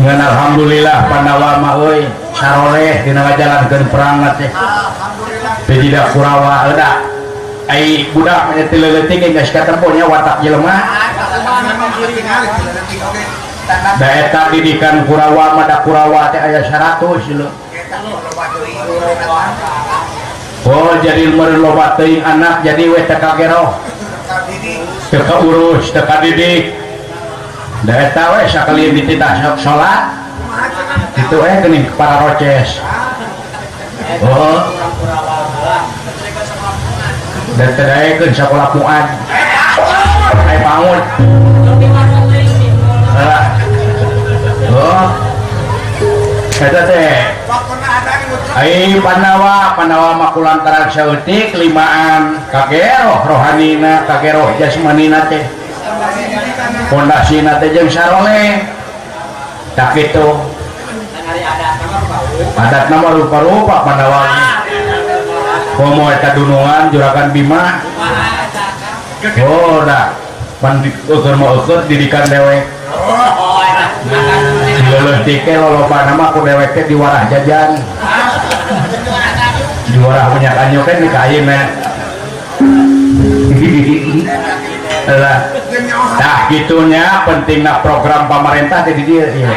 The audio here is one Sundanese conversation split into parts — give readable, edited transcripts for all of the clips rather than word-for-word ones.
Ngan alhamdulillah Pandawa mah euy saroleh dina ngajalankeun perang teh. Teu tidak Kurawa da ai budak mah teu leutik geus katempo nya watak jelema. Da eta didikan Kurawa mah da Kurawa teh aya 100 lho. Oh jadi meureun loba teuing anak jadi we teu kageroh. Teu kaurus, teu kadidik. Da eta we sakali dititah salat itu geuning para roces. Oh. Dan teu daekeun sakola Fuad. Ai bangun. Oh. Eta teh ai Pandawa, Pandawa mah kulantaran saeutik limaan kageroh rohanina, kageroh jasmanina teh. Pondasina teh jeung saroleh. Tak kitu. Adatna mah rupa-rupa Pandawa. Komo eta dunungan Juragan Bima. Oh, da. Pan eueuh mah eueuh didikan dewek. Leuleih teh lolobana mah ku dewek teh diwarah jajan. Diwarah minyak anyuk kan di ka ayeuna. Lah, tah kitunya pentingna program pamarentah teh di dieu ieu.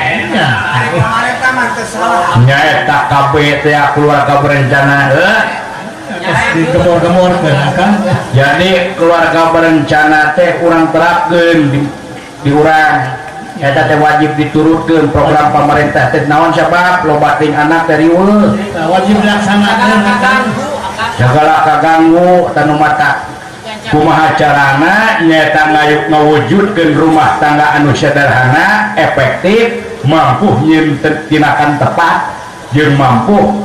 Nya eta KB teh keluarga berencana heuh. Digemor-gemorkeun kan. Jadi keluarga berencana teh urang terapkeun di urang. Eta teh wajib diturutkeun program pamarentah teh naon sabab loba teuing anak teh riweuh. Wajib dilaksanakeun kan. Segala kaganggu tanu mata. Kumaha carana nyaeta ngayuk ngawujudkeun rumah tangga anu sederhana, efektif, mampu nyieun tindakan tepat jeung mampu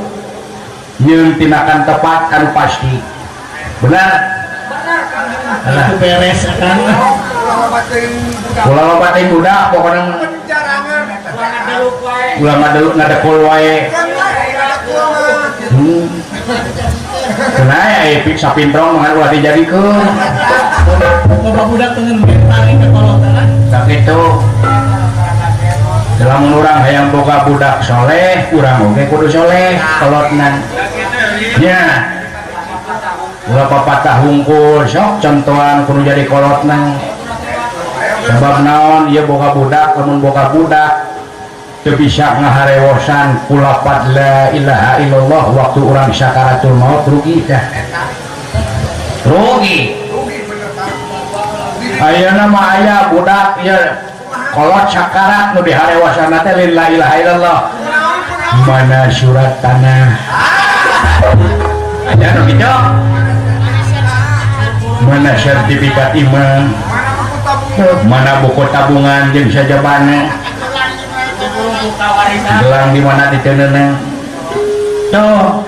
nyieun tindakan tepat anu pasti. Benar? Itu beres kan. Ulah loba teuing budak pokona ulah ngadeluk ngadekul wae. Kenapa ya pik sapintrong mah ulah dijadikeun. Loba budak dengan paling ke kolot kan. Tak kitu. Lamun urang hayang boga budak soleh, urang oge kudu soleh kolotna. Nya. Ulah papatah hungkul sok contohan kudu jadi kolotna. Sebab naon ieu boga budak, lamun boga budak teu bisa ngaharewosan ku lapad la ilaha illallah waktu urang sakaratul maut rugi dah. Rugi. Ayeuna mah aya budak ieu kolot sakarat nu diharewasanna teh la ilaha illallah. Mana surat tanah? Aya nu kitu. Mana sertifikat iman? Mana buku tabungan jeung sajabana? Gelang di mana diteundeunna? Tuh.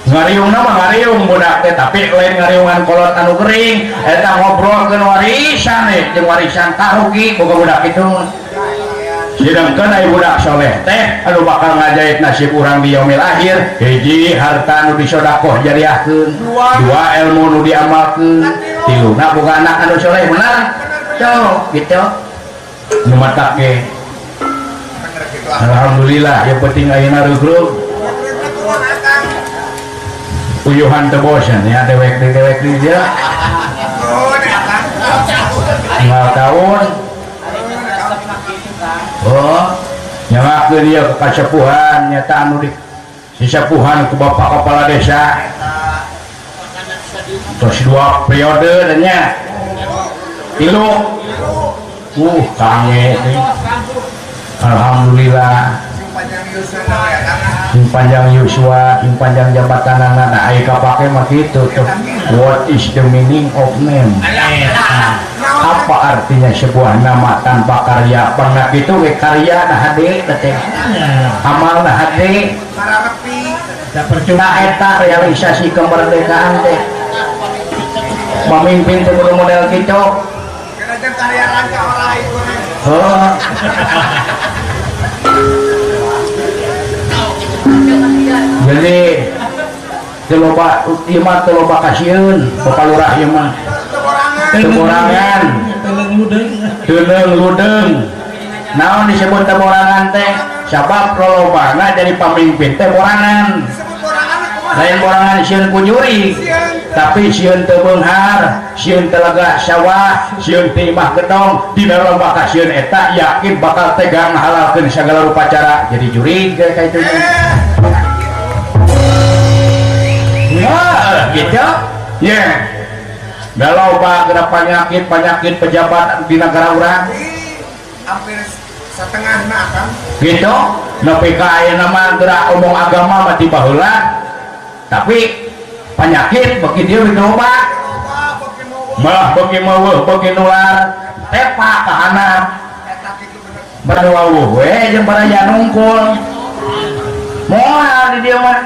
Ngariungna mah ngariung budak teh tapi lain ngariungan kolot anu gering eta ngobrolkeun warisan jeung warisan tarugi boga budak itu. Sedangkan ai budak soleh teh anu bakal ngajait nasib urang di yaumil akhir, hiji harta nu disodakoh jariahkeun, dua ilmu nu diamalkeun, tiluna boga anak anu soleh benar. Tuh, gitu. Nu matak ge. Alhamdulillah yang penting ayeuna reugrug. Uyuhan teu bosen ya dewek di dewek di dia. Tinggal tahun. Oh, nyangakeun ieu ke kasepuhan nyata anu di sisepuhan ku bapak kepala desa. Terus dua periode nya. Tilu. Kange teh. Alhamdulillah. Sing panjang yuswa, sing panjang jabatanana, nah ai kapake mah kitu tuh. What is the meaning of name? Apa artinya sebuah nama tanpa karya? Pernah kitu we karya nah hade teh. Amal nah hade. Nah eta realisasi kemerdekaan teh. Pemimpin teh kudu model kitu. Oh. Jadi teu loba ieu mah teu loba kasieun Bapak Lurah ieu mah. Teu borangan, Teu ludeng. Teu ludeng. Naon disebut teh borangan teh? Sabab lolobana jadi pamimpin teh borangan. Lain borangan sieun ku jurig, tapi sieun teu beunghar, sieun teu lega sawah, sieun teu imah gedong, dina lomba ka sieun eta yakin bakal tega ngahalalkeun sagala rupa cara jadi jurig ka itu. Nah, gitu. Ya. Da loba geura penyakit-penyakit pejabat di negara urang. Hampir setengahna akang. Gitu. Nepi ka ayeuna mah geura omong agama mah ti baheula. Tapi penyakit beuki dieu beuki loba. Malah beuki meuweuh, beuki nular, tepa ka handap. Badu wawuh we jeung baraya nungkul. Moal di dieu mah.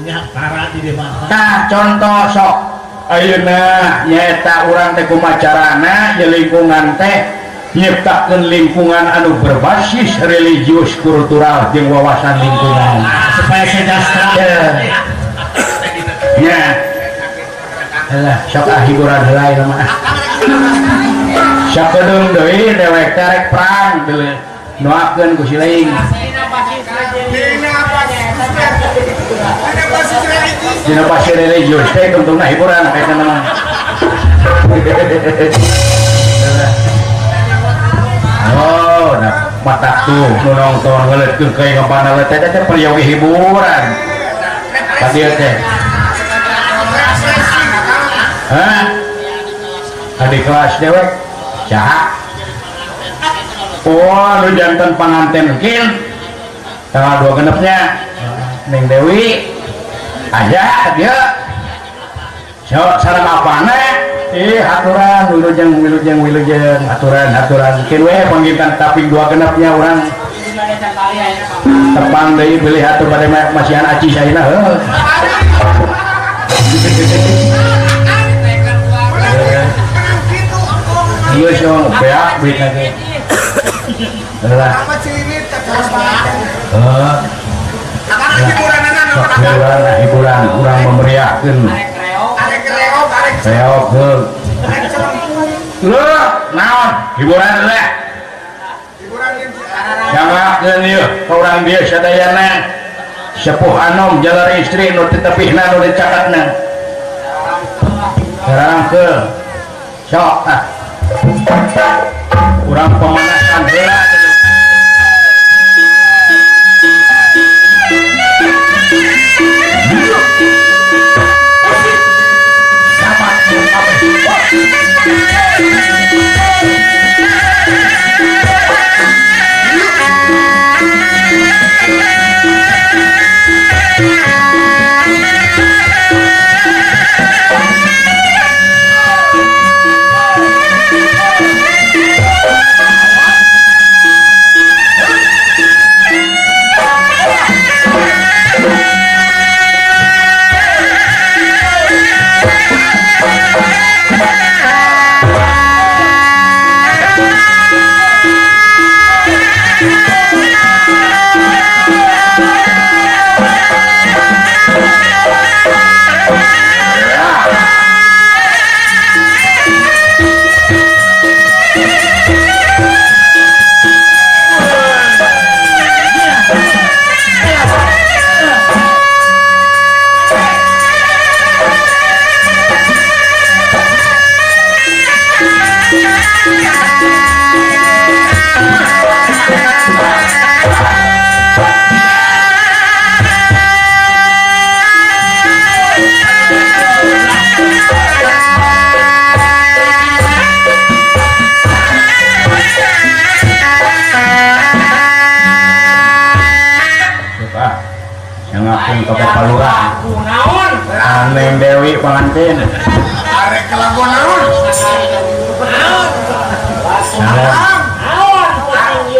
Nya parah di dieu mah. Tah contoh sok ayeuna nyaeta urang teh kumaha carana ye lingkungan teh nyiptakeun lingkungan anu berbasis religius kultural jeung wawasan lingkungan supaya sejahtera. Ya. Alah, sok ah hiburan heula ieu mah. Sakedeung deui dewek teh rek perang deui. Noakeun ku si laing. Dina basis religi. Dina basis religius teh tungtungna hiburan kaitna mah. Oh, nah matak tuh nu nonton ngeuleutkeun ka ngabana teh teh peryogi hiburan. Ka dieu teh. Hah? Adik kelas dewek saha? Oh, nu janten panganten kin tanggal 2 genepnya Neng Dewi aja dia so, sareng apana? Aturan wilujeng wilujeng wilujeng aturan aturan kin we panggitan taping 2 genepnya urang tepang deui bilih atuh bade masihan aci saena heuh. Iya sih, beak duit lagi. Lah. Heeh. Hiburan, hiburan, urang memeriahkeun. Reog heuh. Leuh, naon? Hiburan teh. Jangakeun ieu ka urang dieu sadayana. Sepuh anom jalar istri nu tetepihna nu dicakatna. Sarangkeul. Sok ah. Urang pemanasan heula. Neng Dewi pengantin. Arek kelagu naon?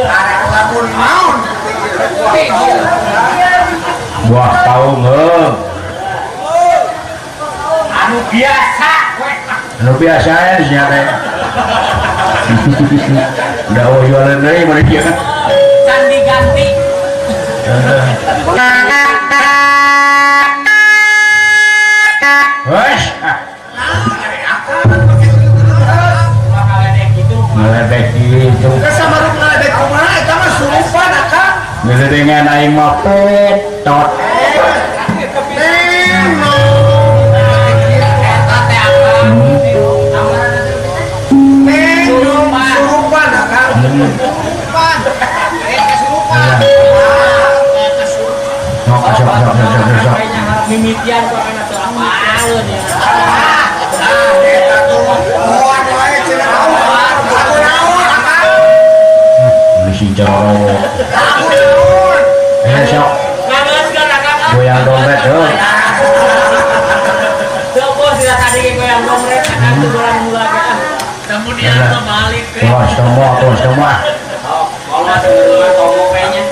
Arek kelagu naon? Buah paung heuh. Anu biasa. Anu biasa ya sia teh. Udah jualan deui mun ieu. Can diganti. Wes, ngeledek gitu. Dengan aing mah petot. Surupan akang. Surupan. Kesurupan. Sok sok sok sok sok. Mimitian kok kana teu apaleun ya. Eta tuh moal wae cenah naon. Aku naon akang. Si jorok. Aku naon. Eh sok Ngageuskeun akang. Goyang dompet heuh. Teu bos tidak tadi ge goyang dompet akang teu gorang mula ge ah. Kemudian kebalik ke. Tos tomo tos tomo. Oh, kolot mah tomo kayaknya.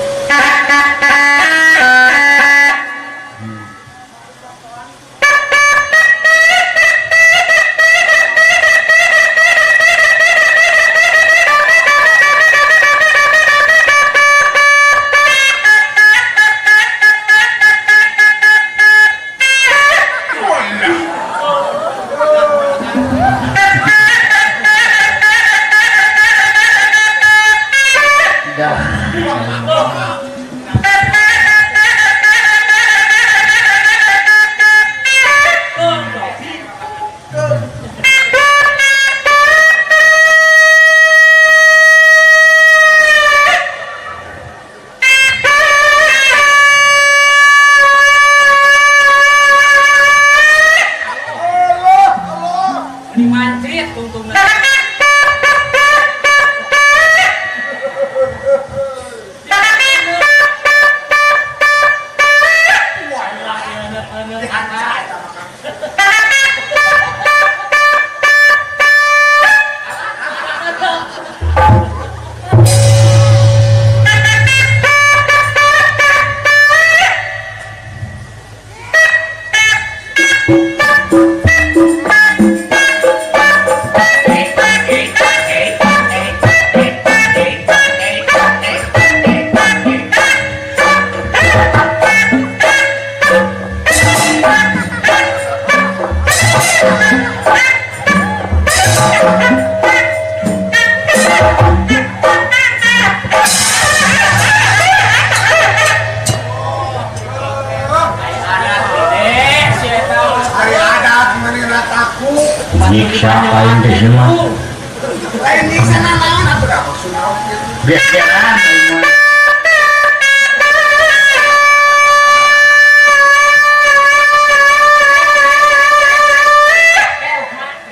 Dah. Ini mancrit tungtungna. Adat si eta. Hari adat meni takut. Nyiksa aing teh sia mah. Lain nyiksa naon atuh da maksud naon kitu. Gegeran aing mah.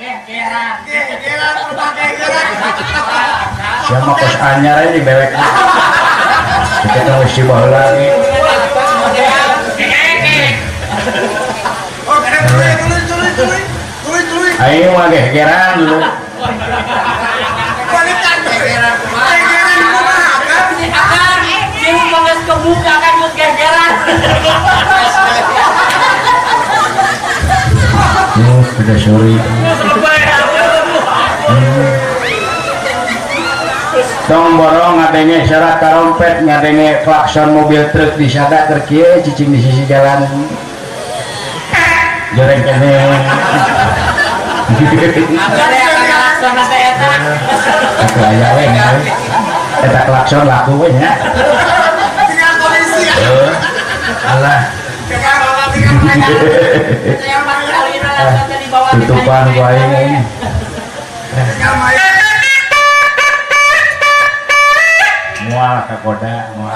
Gegeran. Gegeran berbagai gerak. Sia mah kos anyar aja bewek. Kita geus si baheula ge. Oh, kadang tuluy tuluy tuluy tuluy. Tuluy tuluy. Aing mah gegeran dulu. Balikan gegeran kumaha? Gegeran kumaha kan? Akan siung geus kebuka kan geus gegeran. Udah sore. Tong borong ngadenge syarat tarompet, ngadenge klakson mobil truk di sada keur kieu cicing di sisi jalan. Joreng kene. Klakson teh eta. Eta aya we nya. Eta klakson laku we nya. Tinggal polisi ya. Heuh. Alah. Tutupan ku aing ini. Tinggal main. Mual kagoda mual.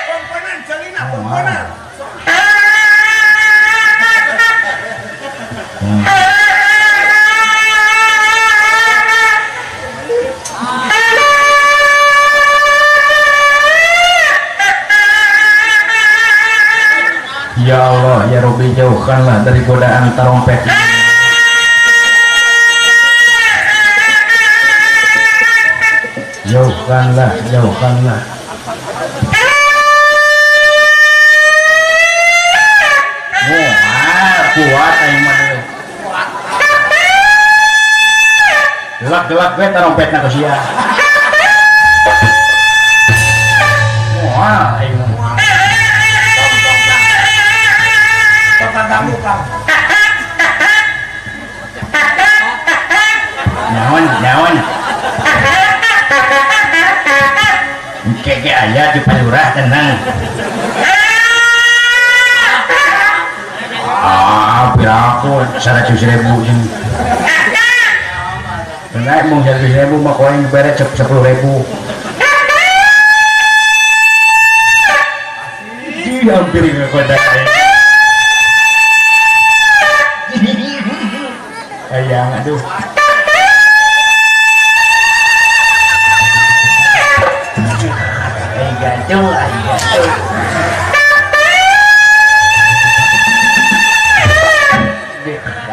Komponen jalina komponen. Ya Allah, ya Rabbi, jauhkanlah dari godaan tarompet ini. Jauhkanlah, jauhkanlah. Wah, kuat aing mah deui. Gelap-gelap we tarompetna ku sia. Wah, aing mah. Kota kamu Kang. Nyaon, nyaon. Engke aya di Palurah tenang. Ah, piraku 100.000 jeung. Benar mung 100.000 mah ku aing bere 10.000. Ih, hampir ngakoda aing. Ayang aduh. Ay gantung, ay gantung.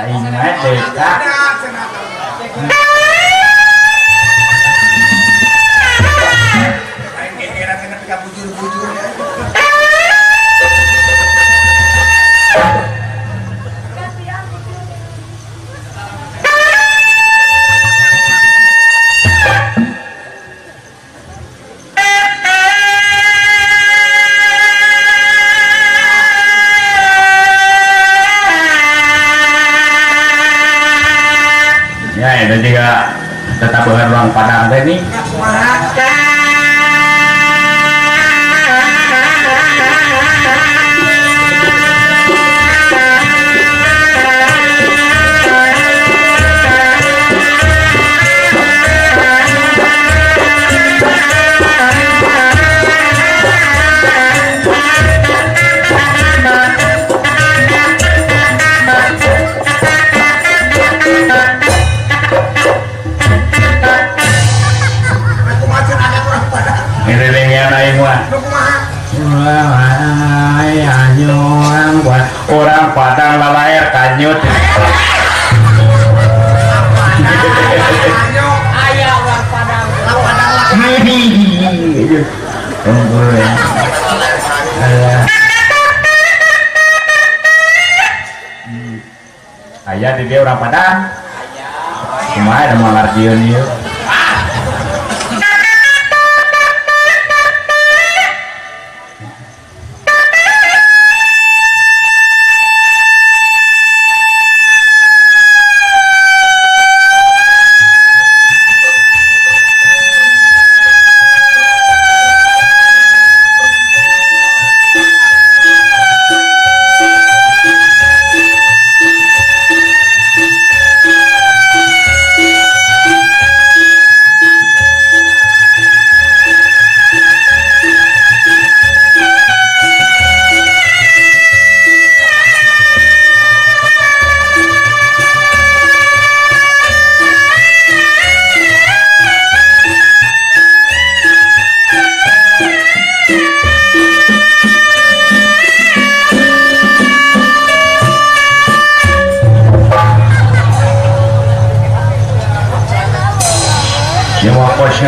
Ingat deka. Ya, itu juga tetap ruang Padang teh nih. Orang Padang lalair kanyut. Aya orang Padang. Aya di dia orang Padang. Kumaha da moal ngartieun ieu.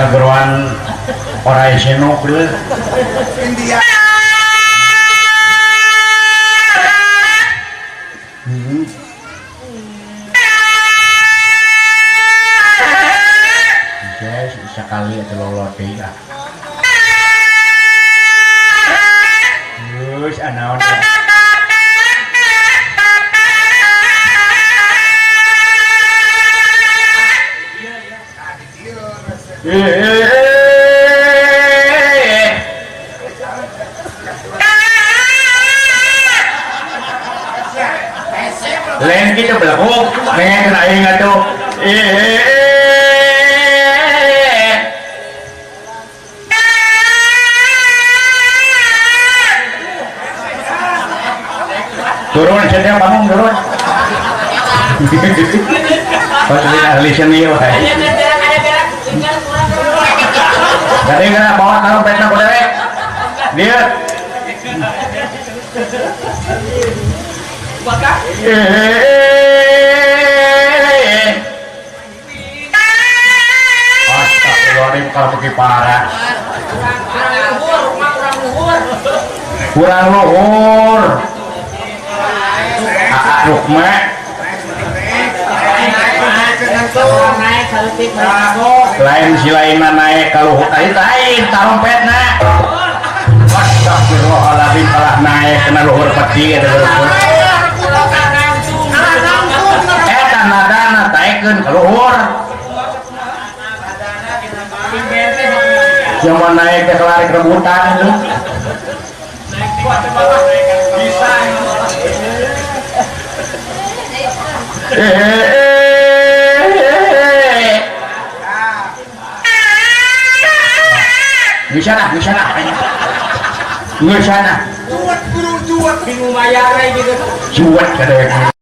Geruan orai senok deh. India. Saya sekali itu lolot ya. Terus anaon. Lain kita belakang, lain kena ingat tuh. Turun, saya bangun turun. Pas ahli seni, wah. Jadi kena bawa taruh petna kodere. Dia. Astagfirullahaladzim kalau pergi parah. Kurang luhur. Rukma. Lain si lainna naik kalau lain lain tarompetna. Astagfirullahaladzim kalah naik kena luhur peti eta luhur. Eta nadana taekeun ka luhur. Zaman naik teh kelarik rebutan lu. Bisa. Bisa lah, bisa lah. Nggak sana. Cuat guru cuat. Bingung bayar gitu. Cuat kada.